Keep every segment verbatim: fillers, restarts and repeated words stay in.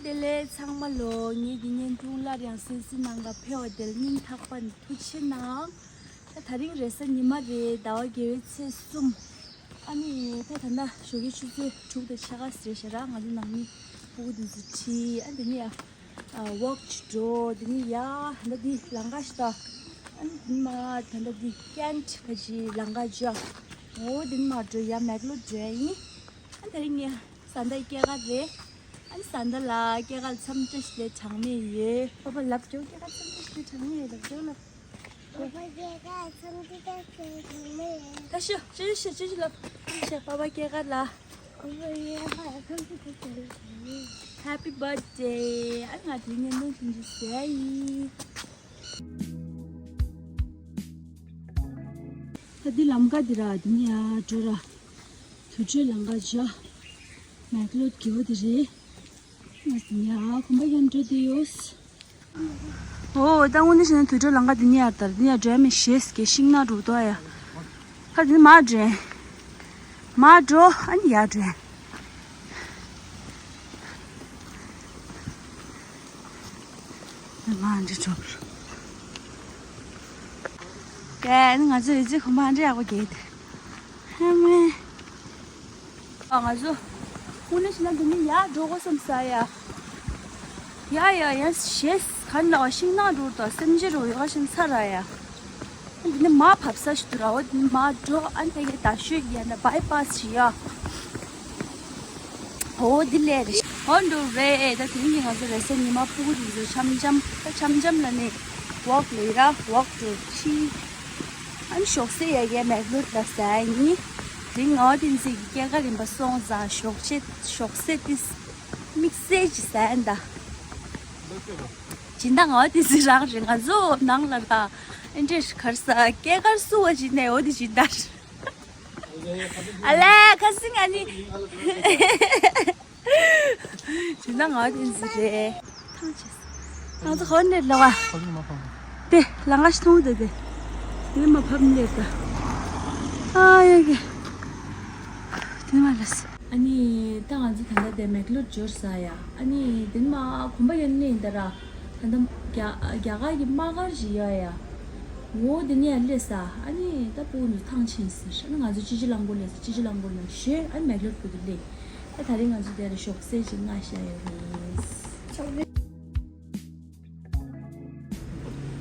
བདེ་ལེགས་ཚང་མ་ལོ། ངེད་ཀྱི་བརྙན་ཐུང་སླར་ཡང་གསན་གཟིགས་གནང་ག་ཕེབས་པ་དེར་སྙིང་ཐག་པ་ནས་ཐུགས་རྗེ་ཆེ་གནང་། ད་དེ་རིང་རེས་གཟའ་ཉི་མ་རེད། ཟླ་བ་བརྒྱད་པའི་ཚེས་གསུམ། ཨ་ནི་ད་ད་ལྟ་ཞོགས་ཀའི་ཆུ་ཚོད་དྲུག་དང་ཕྱེད་ཀ་ཟེར་ཤག་ར། ང་ཚོ་ནང་མི་སྤུ་གུ་དེ་ཚོ་ཁྲིད། ཨ་དེ་ནས་ཡ་ཝོག་ཅིག་འགྲོ། དེ་ནས་ཡ་ད་ལྟ་འདི་ལམ་ཁ་ཞིག་ད། ཨ་ནི་དེ་ནས་མར་ད་ལྟ་འདི་ཀེན་ཊི་ཁ་ཅིག་ལམ་ཁ་འཇོག་འོ་དེ་ནས་མར་འགྲོ་ཡ་མེག་ལོར་འགྲོ་ཡ་ཡིན། ཨ་དེ་རིང་ངས་བཟའ་ཟླའི་སྐྱེས་སྐར་རེད། ཨ་ནི་བཟའ་ཟླ་ལ་སྐྱེས་སྐར་འཚམས་འདྲི་ཞིག་ལས་གྲངས་མེད་ཡོད། པ་པ་ལབ་ཀྱོ། སྐྱེས་སྐར་འཚམས་འདྲི་ཞིག་ལས་གྲངས་མེད་ཡོད། ལབ་ཀྱོ་ལབ། པ་པ་སྐྱེས་སྐར་འཚམས་འདྲི་ཞིག་ལས་གྲངས་མེད་ཡོད། ད་ཤོ་ཤོ་ཤོ་ཤོ་ཤོ་ལབ། ཤོ་ཤོ། པ་པ་སྐྱེས་སྐར་ལ། པ་པ་སྐྱེས་སྐར་འཚམས་འདྲི་ཞིག་ལས་གྲངས་མེད་ཡོད། Happy birthday། ཨ་ང་དེ་ཉིན་ནོ་ཐུང་ཅི་ཟེར་ཡིན། ད་འདི་ལམ་ཁ་འདི་ར། འདི་ནས་ཡར་འགྲོ་ར། དུར་ཁྲོད་ལམ་ཁ་བཞག་མེག་ལོར་གི་འོ་འདི་རེད། ང་འདི་ནས་ཡར་གོམ་པ་རྒྱག་འགྲོ་འདི་ཡོད། འོ་ད་དངོས་གནས་བྱས་ན་དུར་ཁྲོད་ལམ་ཁ་འདི་ནས་ཡར་དར། འདི་ནས་ཡར་འགྲོ་ཡ་མི་ཤེས་ཀྱི་ཤིང་ནགས་འདུག་ཏོ་ཡ། ད་འདི་ནས་མར་འགྲོ། མར་འགྲོ། ཨ་ནི་ཡར་འགྲོ། ང་འདི་འགྲོ། ཡ་ནི་ང་ཚོ་ཡོད་ཚད་གོམ་པ་འདྲ་ཡག་པོ་རྒྱག་དེ། ཧ་མེ། ཨ་ང་ཚོ་དངོས་གནས་བྱས་ན་འདི་ནས་ཡར་འགྲོ་དགོས་བསམ་ས་ཡ། ཡ་ཡ་ཡ་ཞེས་ག་ན་བ་ཤིང་ནགས་འགྲོ་དང་སེམས་ཅན་རོ་ཡོ་ག་ཤིང་ཚ་ར་ཡ། འདི་ནས་མར་བབས་ས་ཞིག་འདུག་ར། འོ་འདི་ནས་མར་འགྲོ། ཨ་ནི་ཕ་གི་རྡ་ཤོད་ཀྱི་ཡ་ན་བྷའི་པ་སི་ཞིག་ཡ། འོ་འདི་ལས་རེད། འོ་འགྲོ་རེད། ད་དེ་རིང་གི་ང་ཚོ་རེས་གཟའ་ཉི་མ་སྤུ་གུ་དེ་ཚོ་འཆམ་འཆམ་ད་འཆམ་འཆམ་ལ་ནི་ཝོག་ལས་ར་ཝོག་འགྲོ་ཕྱི། ཨ་ནི་ཞོགས་ཟས་ཡ་གའི་མེག་ལོར་ལ་ཟ་ཡིན། དེ་རིང་ངག་བསྟན་འཛིན་གྱི་སྐྱེས་སྐར་ཡིན་པ་སོང་ཙང་ཞོགས་ཆེ་ཞོགས་ཟས་ཏིས་དམིགས་བསལ་ཅིག་ཟ་ཡིན་ད། སྦྱིན་བདག་ངག་བསྟན་འཛིན་རང་རེད། ང་ཚོ་ནང་ལ་ར་ཨེ་འདྲས་གར་ས་སྐྱེས་སྐར་བསུ་བ་བྱེད་ནས་འོ་དེ་སྦྱིན་བདག་ཨ་ལས་ཁ་སིང་ཨ་ནི། སྦྱིན་བདག་ངག་བསྟན་འཛིན་རེད། ཐང་ཆད། ང་ཚོ་ཧོན་ནས་ལ་བ། དེ་ལ་ང་ཤི་ཐུང་དེ་དེ། དེ་མ་ཕབ་ནས་ད། ཨ་ཡ་གི། དེ་མ་ལ་སི། ཨ་ནི་ད་ང་ཚོ་ད་ལྟ་དེ་མེག་ལོར་འབྱོར་ས་ཡ། ཨ་ནི་དེ་མ་གོམ་པ་ཡོད་ནི་ཡིན་ད་ར། ད་ལྟ་རྒྱ་རྒྱ་གར་གྱི་དམག་སྒར་ཞིག་ཡོད་ཡ། འོ་དེ་ནས་ཡར་སླེབས་ས། ཨ་ནི་ད་སྤུ་གུ་ཚོ་ཐང་ཆད་ཟེར། ཨ་ནི་ང་ཚོ་སྤྱི་སྤྱོད་རླངས་འཁོར་སླེབས་ས། སྤྱི་སྤྱོད་རླངས་འཁོར་ནང་བཞོན། ཨ་ནི་མེག་ལོར་བུད་དེ་སླེབས། ད་ད་རེས་ང་ཚོ་དེ་ལ་ཞོགས་ཟས་ཅིག་མངགས་བཞག་ཡོད་རེད།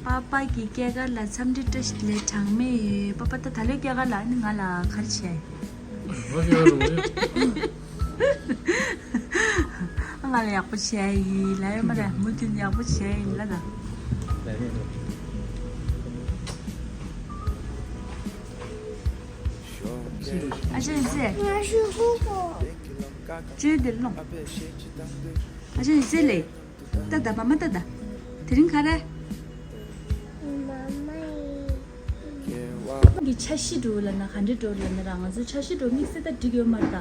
པ་པ་གི་སྐྱེས་སྐར་ལ་འཚམས་འདྲི་བཀྲ་ཤིས་བདེ་ལེགས་གྲངས་མེད་ཡོད། པ་པ་ད་ད་ལོའི་སྐྱེས་སྐར་ལ་ཨ་ནི་ང་ལ་ག་རེ་བྱས། ང་ལ་ཡག་པོ་བྱས་ཡིན་ལབ་ཡོད་མ་རེད། མུ་མཐུད་ཡག་པོ་བྱས་ཡིན་ལབ་དང་། ཨ་ཅེ་ཡིན་ཚེ། ཅེ་འདིར་ལོངས། ཨ་ཅེ་ཡིན་ཚེ་ལེ། ཏ་ཏ་མ་མ་ཏ་ཏ། དེ་རིང་ག་རེ། མ་མ་ཡིན། གི་འཆར་གཞི་འགྲོ་ལབ་ན་ག་འདྲ་འགྲོ་ལབ་ན་ར། ང་ཚོ་འཆར་གཞི་འགྲོ་དམིགས་བསལ་ད་འགྲིག་ཡོད་མ་རེད་ད།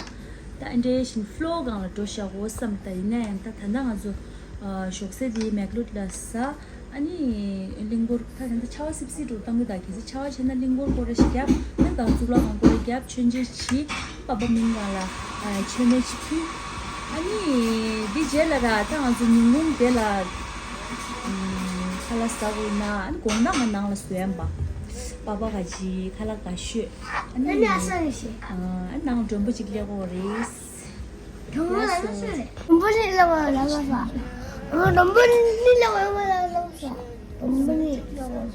ད་ཨ་འདྲའི་བཞིན་ཕ་ལོ་སྒང་ལ་འགྲོ་བཞག་གོ་བསམ། ད་ཡིན་ན་ཡང་ད་ད་ལྟ་ང་ཚོ་ཨ་ཞོགས་ཟས་དེ་མེག་ལོར་ལ་ཟ། ཨ་ནི་གླིང་སྐོར་ད་ད་ལྟ་ཆར་པ་སིབ་སིབ་འགྲོ་བཏང་གི། ད་གལ་སྲིད་ཆར་པ་ཆེ་ན་གླིང་སྐོར་སྐོར་ར་ཞིག་རྒྱབ། ཨ་ནི་ད་གཙུག་ལག་ཁང་སྐོར་ར་རྒྱབ། མཆོད་མཇལ་བྱེད། པ་པ་མིང་ལ་ལ་མཆོད་མེ་ཅིག་ཕུལ། ཨ་ནི་འདི་རྗེས་ལ་ར་ད་ང་ཚོ་ཉིན་གུང་དེ་ལ་ཁ་ལག་ཟ་དགོས་ན། ཨ་ནི་དགོང་དག་ང་ནང་ལ་བཟོ་ཡ་ཡིན་པ། པ་པ་ག་ཅི་ཁ་ལག་ག་ཤོད། ཨ་ནི་ཨ་ནི་ཨ་ས་རེ་ཤེས། ཨ་ནི་ནང་མགྲོན་པོ་ཅིག་སླེབས་ཀྱི་ཡོད་རེད། མགྲོན་པོ་ལ་ལ་ས་རེད། མགྲོན་པོ་ནི་ལ་བ་ལ་ལ་ས། མགྲོན་པོ་ནི་ལ་བ་ལ་ལ་ས། མགྲོན་པོ་ནི་ལ་བ།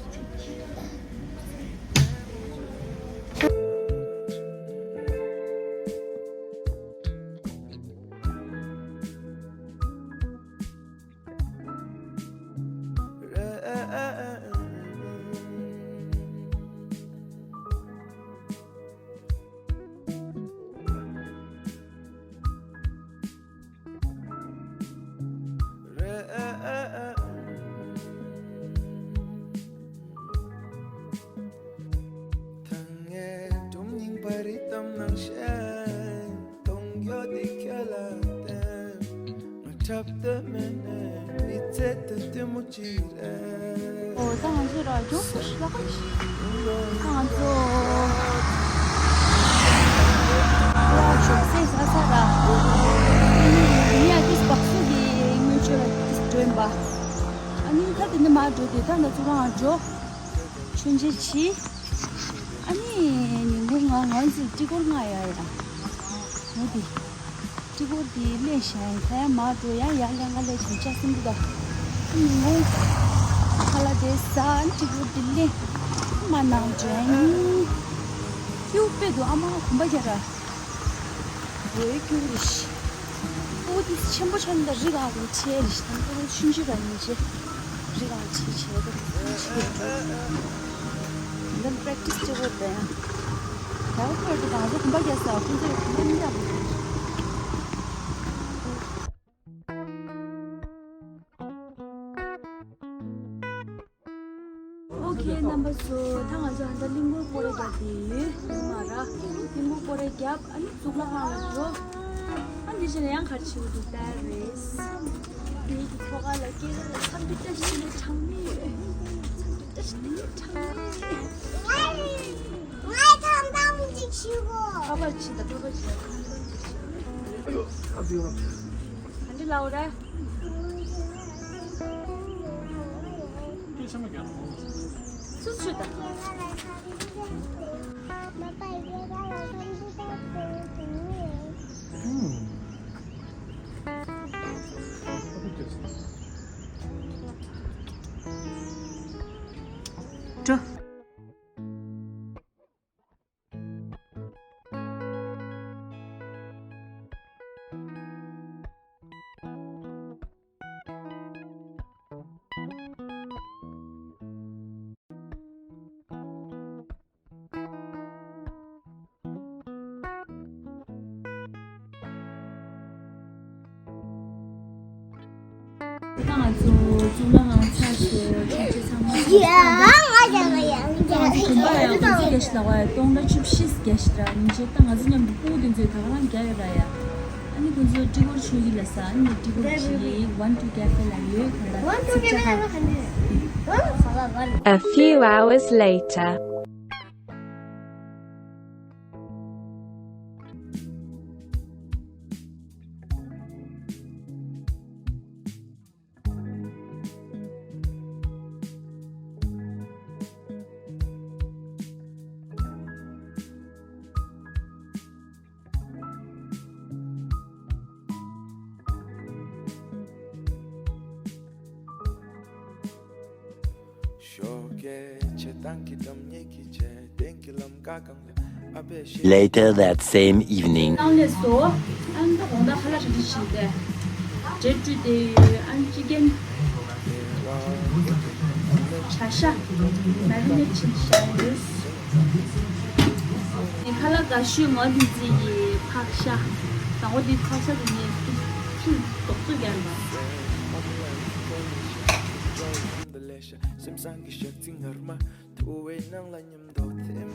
ཐང་ངེ་སྒྲུང་རྙིང་པ་རི་གཏམ་ནང་བཤད། གཏོང་རྒྱུ་དེ་ཁྱོད་ལ་བསྟན། ང་འཁྲབ་སྟོན་མེད་ནས་མི་ཚེ་དུ་ལྟད་མོ་ཅིག་རེད། ཨོ་ད་ང་ཚོ་ར་ཅུང་ཟད་ལྷག་ག་ཅིག་ད་ང་ཚོ་ལ་ཞོགས་ཟས་ཟ་ས་ར། ཡ་དེ་སྦག་སུ་གི་དངུལ་ ཆོས་ལ་སྒྲོན་པ། ཨ་ནི་ཁ་དེ་ནི་མར་འགྲོ་དེ་ད་ང་ཚོ་རང་འགྲོ། མཆོད་མཇལ་བྱེད། ཨ་ནི་ཉིན་གུང་ང་ང་ཚོ་ཏི་གོར་ང་ཡ་ཡ། ང་དེ། ཏི་གོར་དེ་ལས་ཤ་ཡ་ད་ཡ་མར་འགྲོ་ཡ་ཡ་ལས་ང་ལས་བྱེད་ཆ་སྲིན་པོ་ད། ཨ་ནི་ངོ་། ཁ་ལ་དེ་ཟ་ཨ་ནི་ཏི་གོར་དེ་ལས། མ་ནང་འགྲོ་ཡ་ཡིན། ཡུག་པེ་དུ་ཨ་མ་གོམ་པ་རྒྱ་ར། འོའི་ཁྱུག་རེ་ཤི། ཨོ་དེ་ཆེན་པོ་ཆགས་ན་རི་ག་རུ་ཆེ་རེ་ཤི། ད་ཨོ་ཆུང་ཆུང་ར་ཡིན་ཆེ། རི་ག་ཆེ་ཆེ་ར་ཆེ་རེ། འདི་པྲེག་ཊི་སི་ཆེ་བོ་རེད། ད་ཨོ་ཁོར་དུ་གང་ཟག་གོམ་པ་རྒྱག་ས་ཁོང་ཚོས་གོམ་པ་མི་རྒྱག་པ། ཨོ་ཁེ་རྣམ་པ་ཚོ། ད་ང་ཚོ་ཨ་ད་གླིང་སྐོར་སྐོར་ར་རྒྱབ་དེ་ཡོད་མ་ར། གླིང་སྐོར་སྐོར་ར་རྒྱབ་ཨ་ནི་གཙུག་ལག་ཁང་ལ་འགྲོ། ཨ་འདི་བཞིན་ཡང་ག་རེ་བྱེད་དགོས་འདུག་ད་རེས། དེའི་གི་ཐོག་ཁ་ལ་སྐེ་རགས་ལ་འཚམས་འདྲི་བཀྲ་ཤིས་བདེ་ལེགས་གྲངས་མེད་ཡོད། འཚམས་འདྲི་བཀྲ་ཤིས་བདེ་ལེགས་གྲངས་མེད། ང་ཐང་ཐང་ཅིག་ཞུ་གོ། ཕ་ཕར་ཕྱིན་ད་ཕ་ཕར་ཕྱིན་ད་ཐང་ཐང་ཅིག་ཞུ། ག་འདྲི་ལབ་ར། སུ་ཚོད་ད། འགྲོ། ད་ང་ཚོ་གཙུག་ལག་ཁང་ཚར་ཞེས་ཁྱེད་ཚོ་ཚང་མ་ཚར་ཞེས་ད་ང་ཚོ་དགོན་པ་ཡང་ཁོང་ཚོ་རྒྱ་ཞིག་ལ་བ་ཡང་སྟོང་ཕྲག་བཅུ་བཞི་རྒྱ་ཞིག་འདྲ་ཉིན་ཤས་ད་ང་ཚོ་མཉམ་དུ་སྤུ་གུ་དེ་ཚོས་ད་ག་རང་རྒྱ་ཡོད་ར་ཡ། ཨ་ནི་ཁོང་ཚོ་ཀྲི་གོར་ཆོས་ཡིག་ལ་ས་ཨ་ནི་ཀྲི་གོར་ཆོས་ཡིག་ཝན་ཊུ་ཀེ་ཧྥེ་ལ་ཡོད་ཁོང་ད་ཚིག་ཆ་ཁ། A few hours later. Later that same evening. ནང་ལས་སོ། ཨ་ནི་ད་དགོང་དག་ཁ་ལག་རེ་རེ་བྱིན་ཏེ། འབྲས་བཀྲུས་ཏེ་ཡོད། ཨ་ནི་ཅི་ཀན། བྱ་ཤ། མེ་རི་ནེ་ཊི་བྱས་ཡོད། ནི་ཁ་ལག་དགའ་ཤོས་ངོ་དེ་ཚོ་ཡི་ཕག་ཤ། དང་པོ་དེ་ཕག་ཤ་དེ་ནས་ཚུར་རྡོག་ཚོད་རྒྱག་ཡིན་པ། སེམས་བཟང་གི་ཞག་ཚི་ངར་མ། ཐུ་བའི་ནང་ལ་མཉམ་དུ་ཐིམ།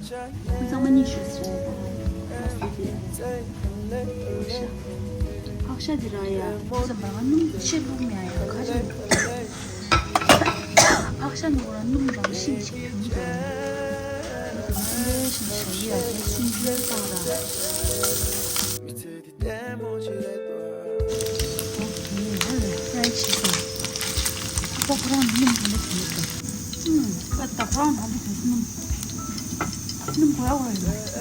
ཚང་མ་གཉིས་ཤོད་སོང་། ཕག་ཤ་དེ་རང་ཡ། ཁོ་ཚོ་མ་སྣུམ་ཆེ་བླུགས་མེད་ཡ་ཁ་ཅིག་ཕག་ཤ་ནི་ཁོ་རང་སྣུམ་རང་བཞིན་ཞིག་གང་འདྲ་ཞིག་བྱ་ཡི་ཡ་དེ་སུན་འབྱིན་བཏང་ར། ལྟད་མོ་ཞིག་རེད་དོ། ཨོ་ཁེ། ཧ་ལས་ཧྥ་རའི་ཆི་ཀན། ཨ་ཁོ་ཁོ་རང་སྣུམ་གང་འདྲ་དེ་ཡོད་དོ། ཨུམ། ཨ་ད་ཁོ་རང་གང་འདྲ་དེ་སྣུམ། སྣུམ་གོ་ཡ་གོ་ཡ་ཡོད། ཡ།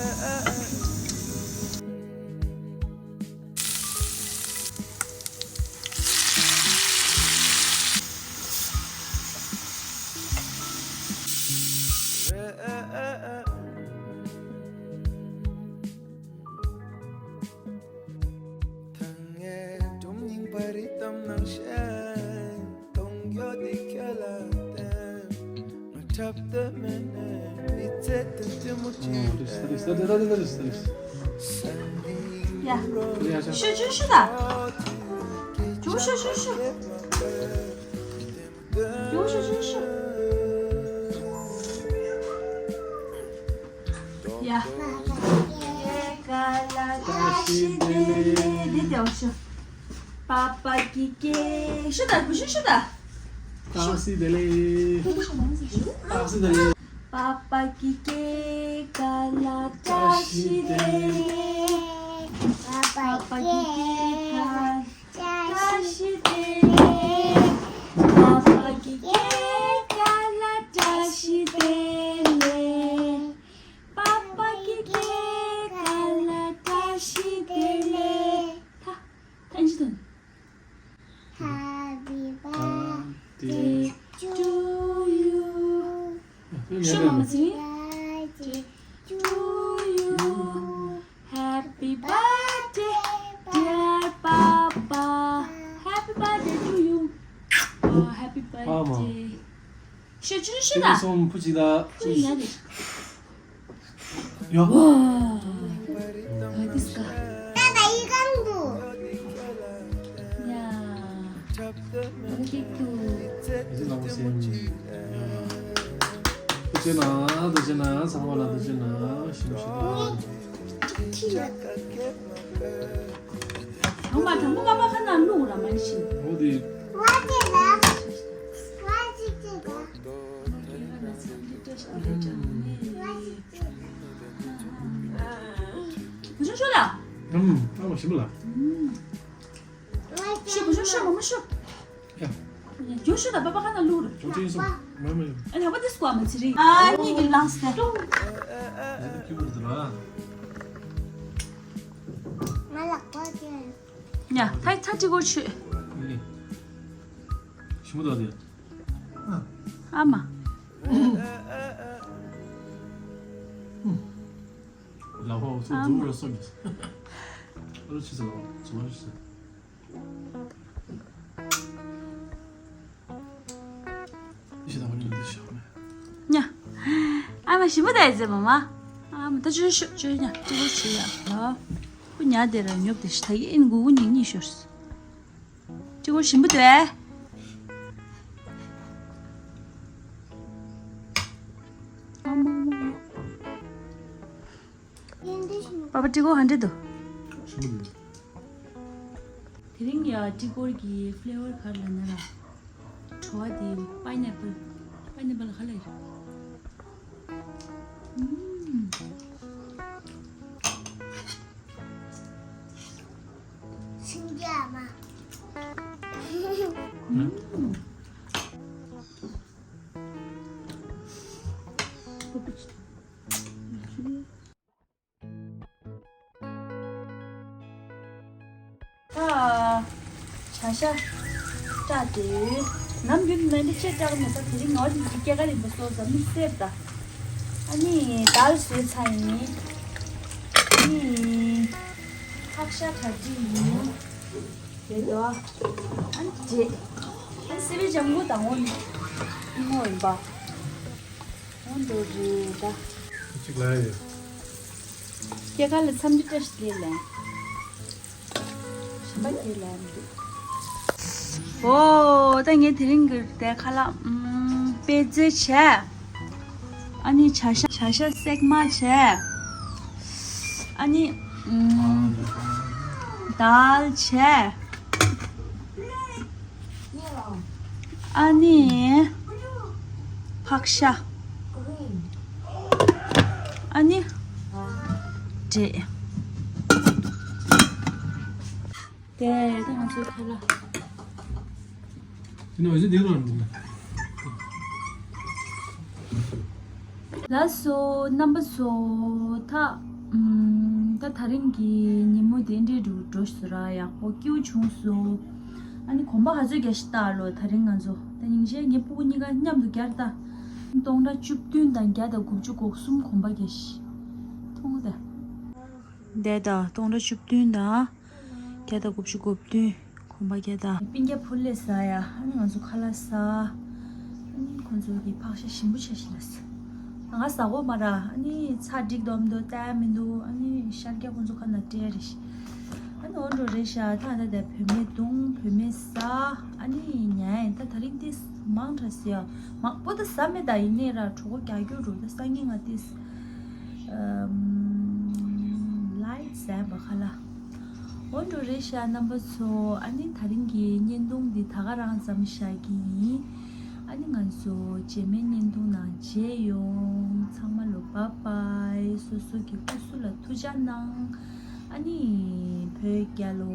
ཤུ་ཤུ་ཤུ་ད། ཤུ་ཤུ་ཤུ་ཤུ། ཡོ་ཤུ་ཤུ་ཤུ། ཡ། ཀ་ལ་ཀ་ཤི་དེ་ལེ་དེ་དེ་ཡོ་ཤུ། པ་པ་ཀི་ཀེ་ཤུ་ད་བུ་ཤུ་ཤུ་ད། ཏང་སི་དེ་ལེ། ཏང་སི་དེ་ལེ། Papa ki ke kala tashi de. Papa ki ke kala tashi de. Papa ki ke kala tashi de. Papa ki ke kala tashi de. Ta, ta inji tan. Happy birthday to you. Sure, Mama, sing. Birthday to you. Happy birthday, dear Papa. Happy birthday to you. Oh, happy birthday. Sure, sure, sure. Thank you so much. ཡ། ད་ད་ཡི་གང་འདུག་ཡ། ཨ་ཅིག་ཏུ། ཨེ་ཅི་ལ་མོ་སེ། ཏུ་ཅེ་ན། ཏུ་ཅེ་ན། ཚང་མ་ལ་ཏུ་ཅེ་ན། ཞིམ་ཞིམ། ཁྱི་ཡ། ཚང་མ་དང་པོ་ཀ་པ་ཁ་ན་བླུག་ར་མ་ཤི། འོ་དེ། ང་ཅི་ཅི་ད། ང་ཅི་ཅི་ད། ང་ཅི་ཅི་ད། བུ་ཆུང་ཤོག་ལ། ཨམ། ཨ་མ་ཞིམ་པོ་ལ། ཤོག་བུ་ཆུང་ཤོག་མ་མ་ཤོག་ཡ། ཡ་ཁྱོད་ཤོག་ད་པ་པ་ཁ་ན་བླུག་ར། ཁྱོད་ཅི་སོང་། མ་མ་ཡོང་། ཨ་ནི་ཧ་པ་དེ་སྐོ་མ་ཚི་རི། ཨ་ནི་གི་ལངས་ཏེ། ཡ་ད་ཁྱི་བུར་དུ་ལ། ང་ལ་ཀོ་ཅེ། ཡ་ཐའི་ཚ་ཅི་གོ་ཆུ། ཨ་ནི། ཞིམ་པོ་འདུག་དེ། ཨ་མ། ལ་ཧོ་སོ་ཨ་མ། རྫུ་ར་སོ་གི། ཨ་རོ་ཆི་ཟེར་ལ་ཧོ་རྫུ་ར་ཆི་ཟེར། ཨི་ཤི་ད་ཧོ་ནི་འདི་ཤ་ཧོ་ནི། ཉ། ཨ་མ་ཞིམ་པོ་ད་ཡ་ཟེར་མ་མ། ཨ་མ་ད་ཅོ་ཅོ་ཅོ་ཉ་ཅོ་ཅོ་ཡ་ལ། ཁུ་ཉ་དེ་ར་ཉོབ་དེ་ཤི་ད་ཡིན་གུ་གུ་ཉིག་ཉིག་ཤོར། ཅི་གོ་ཞིམ་པོ་དོད། པ་པ་ཅི་གོ་ཧན་འདྲེ་དོ། ཞིམ་པོ་དོད། དེ་རིང་ཡ་ཏི་གོར་གྱི་ཕ་ལེ་ཝར་ག་རེ་ལབ་ན་ར། བྲོ་བ་དེ་པའི་ནེ་པལ། པའི་ནེ་པལ་ག་ལ་ཡོད། ཨུམ། སེང་གེ་ཨ་མ། ཨུམ། ད་བྱ་ཤ་བཀྲ་སྟེ། ནམ་རྒྱུན་ནས་འདི་ཆེ་བཀྲ་གི་མེད་ས། དེ་རིང་ངའི་སྐྱེས་སྐར་ཡིན་པ་སོགས་ཙམ་ནི་སེར་ད། ཨ་ནི་དལ་བཟོས་ཚར་ཡིན། ཨ་ནི་ཕག་ཤ་གྲ་སྒྲིག་ཡིན། དེ་ལ་ཨ་ནི་འབྲས། ཨ་ནི་སི་པན་ལྗང་གུ་དང་འོ་ནི་ཨི་མོ་ཡིན་པ། འོ་འདྲ་རེད་ད། གཅིག་ལ་ཡོད། སྐྱེས་སྐར་ལ་འཚམས་འདྲི་བཀྲ་ཤིས་བདེ་ལེགས། གཞན་པ་དེ་ལ་མི་འདུག་འོ་ད་ངས་དེ་རིང་གི་དེ་ཁ་ལག་ཨུམ། པད་ཚལ་བྱས། ཨ་ནི་བྱ་ཤ་བྱ་ཤ་སྲེག་མ་བྱས། ཨ་ནི་ཨུམ། དལ་བྱས། ཨ་ནི་ཕག་ཤ། ཨ་ནི་འབྲས། དེ་ད་ང་ཚོའི་ཁ་ལག་དེ་ནི་འོ་ཟི་དེ་རང་འདུག་ལགས་སོ་རྣམ་པ་ཚོ། ད་ཨམ། ད་ད་རིང་གི་ཉིན་མོ་དེ་འདྲའི་རུ་འགྲོ་སོང་ར། ཡག་པོ་སྐྱིད་པོ་བྱུང་སོང་། ཨ་ནི་གོམ་པ་ག་ཚོད་རྒྱག་ཤི་ལྟ་ལོ། ད་རིང་ང་ཚོ་ད་སྙིང་རྗེ། ངའི་སྤུ་གུ་གཉིས་ཀ་མཉམ་དུ་རྒྱག་ད། སྟོང་ཕྲག་བཅུ་བདུན་དང་བརྒྱ་དང་དགུ་བཅུ་གོ་གསུམ་གོམ་པ་རྒྱག་ཤི། མཐོང་ད། འདས་ད་སྟོང་ཕྲག་བཅུ་བདུན་དང་། བརྒྱ་དང་དགུ་བཅུ་གོ་བདུན། གོམ་པ་བརྒྱ་དང་། སྤུན་ཀྱག་ཕུ་ལེ་ཟ་ཡ། ཨ་ནི་ང་ཚོ་ཁ་ལག་ཟ། ཨ་ནི་ཁོང་ཚོ་གི་ཕག་ཤ་ཞིམ་པོ་ཆ་ཞིག་ལ་ཟ། ང་ཟ་གོ་མ་ར། ཨ་ནི་ཚ་འགྲིག་འདུག་མི་འདུག་བལྟ་ཡ་མི་འདུག་ཨ་ནི་ཤར་རྒྱག་ཁོང་ཚོ་ཁ་ན་སྤྲད་རེ་ཤི། ཨ་ནི་འོ་འགྲོ་རེ་ཤ་ཐ་ད་ད་བུད་མེད་བརྡུང་བུད་མེད་ཟ། ཨ་ནི་ཉལ་ཡིན། ད་ད་རིང་ཏིས་མང་དྲགས་ཟེར་ཡ་མང་པོ་ད་ཟ་མེད། ད་ཡིན་ནའི་ར་གྲོད་ཁོག་རྒྱག་རྒྱུ་རུ་ད་སང་ཉིན་ང་ཏིས་ལའིཊ་ཟ་བ་ཁ་ལ། འོ་འགྲོ་རེ་ཤ་རྣམ་པ་ཚོ། ཨ་ནི་ད་རིང་གི་བརྙན་ཐུང་འདི་ད་ག་རང་ཙམ་བཞག་གི་ཡིན། ཨ་ནི་ང་ཚོ་རྗེས་མའི་བརྙན་ཐུང་ནང་མཇལ་ཡོང་། ཚང་མ་ལོ་བཱའི་བཱའི། སོ་སོ་གི་སྐུ་གཟུགས་ལ་ཐུགས་ཅག་གནང་། ཨ་ནི་བོད་རྒྱལ་ལོ།